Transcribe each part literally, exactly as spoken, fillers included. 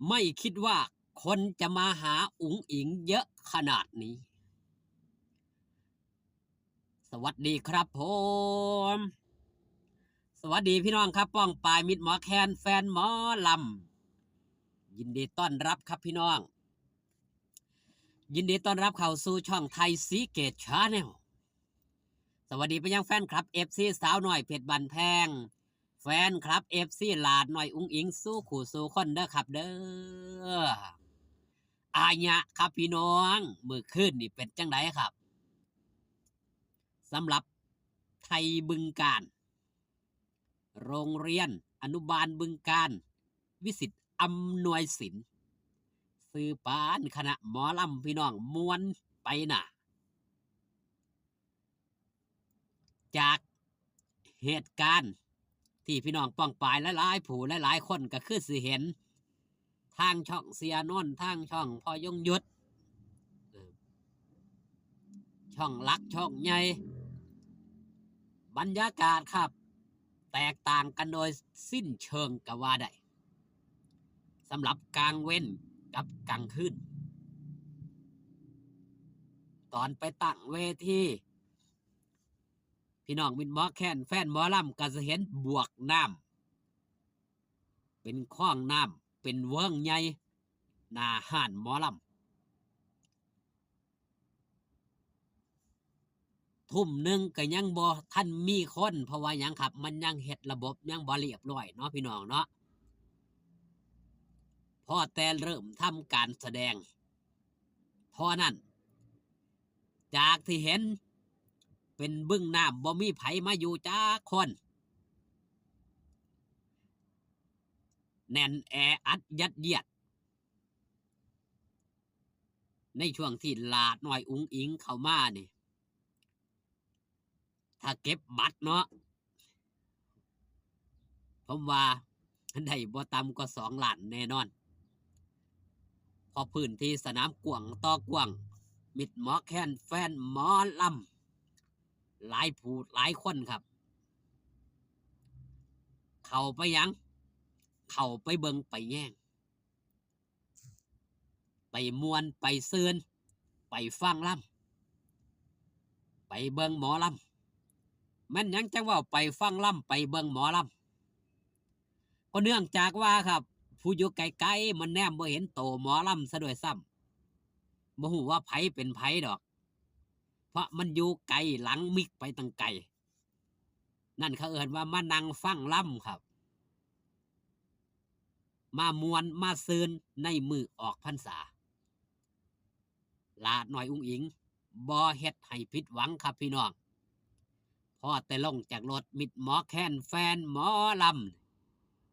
ไม่คิดว่าคนจะมาหาอุ๋งอิ๋งเยอะขนาดนี้ สวัสดีครับผม สวัสดีพี่น้องครับ ป้องปายมิตรหมอแคน แฟนหมอลำ ยินดีต้อนรับครับพี่น้อง ยินดีต้อนรับเข้าสู่ช่องไทยศรีเกต Channel สวัสดีไปยังแฟนคลับ เอฟซี สาวน้อยเพชรบ้านแพง แฟนคลับ เอฟซี หลาดน้อยอุ๋งอิ๋งสู่คู่สู่คนเด้อครับเด้อ อายะครับพี่น้อง มื้อคืนนี่เป็นจังไดครับ สำหรับไทยบึงกาฬ โรงเรียนอนุบาลบึงกาฬ วิสิตอำนวยสิน ซื่อปานคณะหมอลำพี่น้อง ม่วนไปหน้า จากเหตุการณ์ที่พี่น้องป้องปายหลายๆผู้หลายๆคนก็คือสิเห็น ทางช่องเสียนนท์ ทางช่องพ่อยงยุทธ เอ่อ ช่องหลักช่องใหญ่ บรรยากาศครับ แตกต่างกันโดยสิ้นเชิงก็ว่าได้ สำหรับกลางเว็นกับกลางคืน ตอนไปตั้งเวที พี่น้องมิตรหมอแคน แฟนหมอลำก็จะเห็นบวกน้ำ เป็นคลองน้ำ เป็นเวิงใหญ่ หน้าฮ้านหมอลำ ทุ่มหนึ่งก็ยังบ่ทันมีคน เพราะว่าหยังครับ มันยังเฮ็ดระบบยังบ่เรียบร้อยเนาะพี่น้องเนาะ พอแต่เริ่มทำการแสดง เท่านั้น จากที่เห็นเป็นบึงน้ำ บ่มีไผมาอยู่จักคน แน่นแออัดยัดเยียด ในช่วงที่หลาดน้อยอุ๋งอิ๋งเข้ามานี่ ถ้าเก็บบัตรเนาะ ผมว่าได้บ่ต่ำกว่าสองล้านแน่นอน เพราะพื้นที่สนามกว้างต่อกว้าง มิตรหมอแคน แฟนหมอลำ หลายผู้หลายคนครับ เข้าไปหยัง เข้าไปเบิ่งไปแยง ไปม่วนไปซื่น ไปฟังลำ ไปเบิ่งหมอลำ แม่นหยังจังว่าไปฟังลำ ไปเบิ่งหมอลำ ก็เนื่องจากว่าครับ ผู้อยู่ไกลๆมันแนมบ่เห็นโตหมอลำซะด้วยซ้ำ บ่ฮู้ว่าไผเป็นไผดอก เพราะมันอยู่ไกลหลังมิกไปตั้งไกล นั่นเขาเอิ้นว่ามานั่งฟังลำครับ มาม่วนมาซื่นในมื้อออกพรรษา หลาดน้อยอุ๋งอิ๋งบ่เฮ็ดให้ผิดหวังครับพี่น้อง พอแต่ลงจากรถ มิตรหมอแคน แฟนหมอล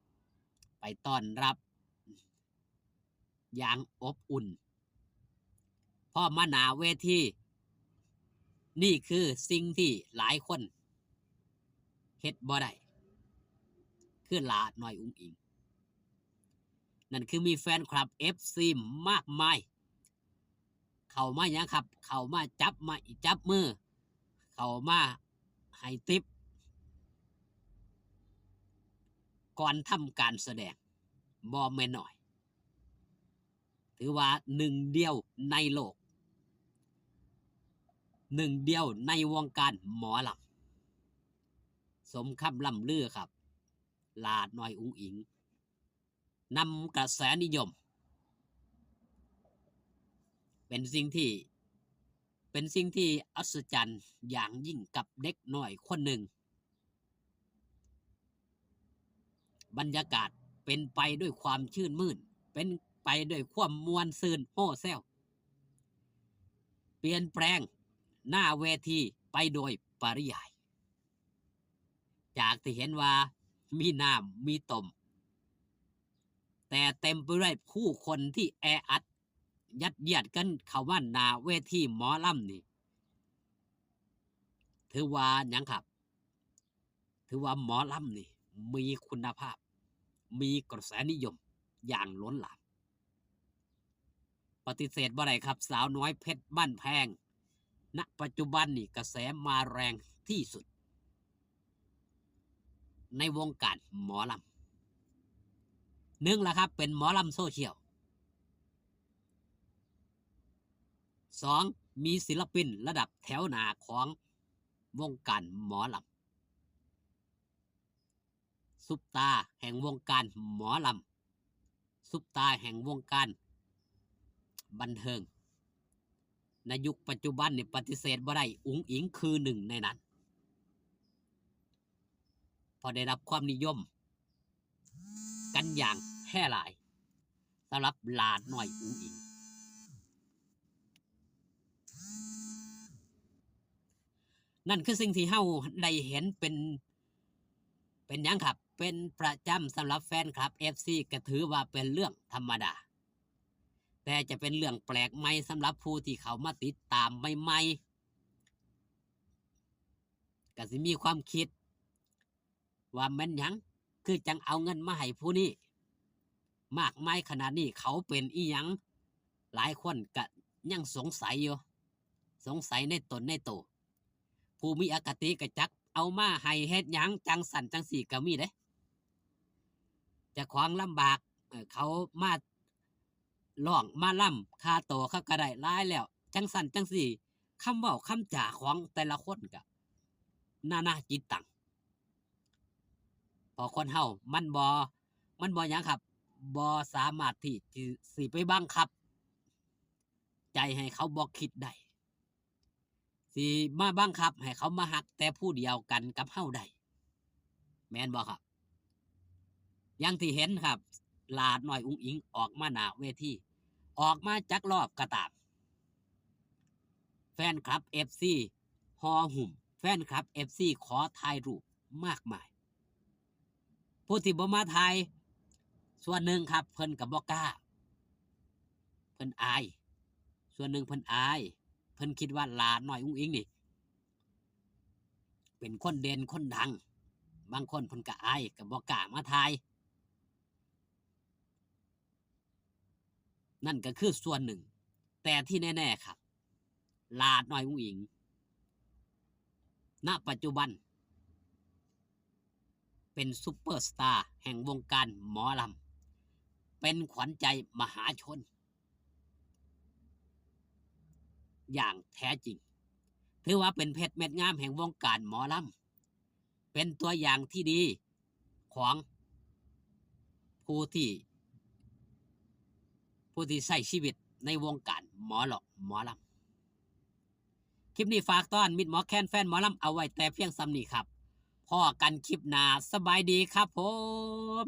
ำ ไปต้อนรับอย่างอบอุ่น พอมาหน้าเวที นี่คือสิ่งที่หลายคนเฮ็ดบ่ได้ คือหลาดน้อยอุ๋งอิ๋ง นั่นคือมีแฟนคลับ เอฟซี มากมาย เข้ามาหยังครับ เข้ามาจับไม้จับมือ เข้ามาให้ทิป ก่อนทำการแสดง บ่แม่นน้อย ถือว่าหนึ่งเดียวในโลก หนึ่งเดียวในวงการหมอลำ สมคำล่ำลือครับ หลาดน้อยอุ๋งอิ๋ง นำกระแสนิยม เป็นสิ่งที่ เป็นสิ่งที่อัศจรรย์อย่างยิ่งกับเด็กน้อยคนหนึ่ง บรรยากาศเป็นไปด้วยความชื่นมื่น เป็นไปด้วยความม่วนซื่นโฮแซว เปลี่ยนแปลงหน้าเวทีไปโดยปริยาย จากที่เห็นว่ามีน้ำมีต้ม แต่เต็มไปด้วยผู้คนที่แออัด ยัดเยียดกันเข้ามาหน้าเวทีหมอลำนี่ ถือว่าหยังครับ ถือว่าหมอลำนี่มีคุณภาพ มีกระแสนิยมอย่างล้นหลาม ปฏิเสธบ่ได้ครับ สาวน้อยเพชรบ้านแพง ณ ปัจจุบันนี่กระแสมาแรงที่สุด ในวงการหมอลำ หนึ่งล่ะครับ เป็นหมอลำโซเชียล สอง มีศิลปินระดับแถวหน้าของวงการหมอลำ ซุปตาแห่งวงการหมอลำ ซุปตาแห่งวงการบันเทิง ในยุคปัจจุบันนี่ปฏิเสธบ่ได้ อุ๋งอิ๋งคือหนึ่งในนั้น เพราะได้รับความนิยมกันอย่างแพร่หลายสำหรับหลาน้อยอุ๋งอิ๋ง นั่นคือสิ่งที่เฮาได้เห็นเป็น เป็นหยังครับ เป็นประจำสำหรับแฟนคลับ เอฟซี ก็ถือว่าเป็นเรื่องธรรมดา แต่จะเป็นเรื่องแปลกใหม่สำหรับผู้ที่เข้ามาติดตามใหม่ๆ ก็สิมีความคิดว่าแม่นหยัง คือจังเอาเงินมาให้ผู้นี้มากมายขนาดนี้ เขาเป็นอีหยัง หลายคนก็ยังสงสัยอยู่ สงสัยในตนในโต ผู้มีอคติก็จักเอามาให้เฮ็ดหยัง จังสั่นจังซี้ก็มีเด้ เจ้าของลำบาก เอ่อ เขามาร้องมาลำ ค่าโตเขาก็ได้หลายแล้ว จังสั่นจังซี้ คำเว้าคำจาของแต่ละคนก็นานาจิตตัง เพราะคนเฮามันบ่ มันบ่หยังครับ บ่สามารถที่สิ สิไปบังคับใจให้เขาบ่คิดได้ สิมาบังคับให้เขามาฮักแต่ผู้เดียวกันกับเฮาได้ แม่นบ่ครับ อย่างที่เห็นครับ หลาน้อยอุ๋งอิ๋งออกมาหน้าเวที ออกมาจักรอบก็ตาม แฟนคลับ เอฟซี ห่อหุ้ม แฟนคลับ เอฟซี ขอถ่ายรูปมากมาย ผู้ที่บ่มาถ่าย ส่วนหนึ่งครับ เพิ่นก็บ่กล้า เพิ่นอาย ส่วนหนึ่งเพิ่นอาย เพิ่นคิดว่าหลาน้อยอุ๋งอิ๋งนี่ เป็นคนเด่นคนดัง บางคนเพิ่นก็อาย ก็บ่กล้ามาถ่าย นั่นก็คือส่วนหนึ่ง แต่ที่แน่ๆครับ หลาน้อยอุ๋งอิ๋ง ณ ปัจจุบัน เป็นซุปเปอร์สตาร์แห่งวงการหมอลำ เป็นขวัญใจมหาชน อย่างแท้จริง ถือว่าเป็นเพชรเม็ดงามแห่งวงการหมอลำ เป็นตัวอย่างที่ดีของผู้ที่ ผู้ที่ใช้ชีวิตในวงการหมอลำ หมอลำ คลิปนี้ฝากต้อนมิตรหมอแคนแฟนหมอลำเอาไว้แต่เพียงส่ำนี้ครับ พ้อกันคลิปหน้า สบายดีครับผม